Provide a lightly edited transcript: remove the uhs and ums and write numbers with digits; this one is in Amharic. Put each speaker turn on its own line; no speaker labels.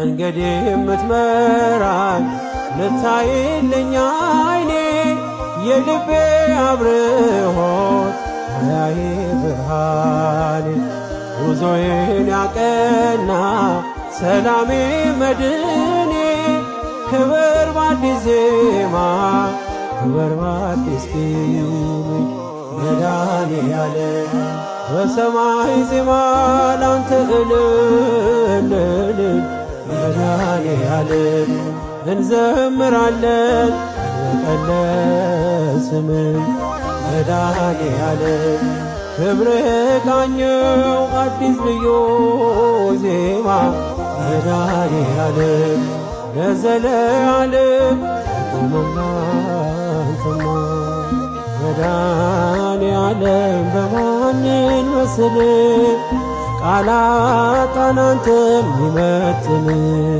መንገድ የምትመራኝ ልታይልኝ አይኔ የልቤ አብርሆት ማያዬ ብርሃኔ ጉዞዬን ያቀና ሰላሜ መድኔ ክብር በአዲስ ዜማ ክብር በአዲስ ቅኔ መድኃኔዓለም በሰማይ ዜማ ላንተ እልል እልል መድኃኔዓለም እንዘምራለን በቀለ ስምህ መድኃኔዓለም ክብር ቃኘው አዲስ ልዩ ዜማ መድኃኔዓለም ለዘለዓለም ቆመናንተማ መድኃኔዓለም በማንን መስል ቃላት አንተን የሚመጥን።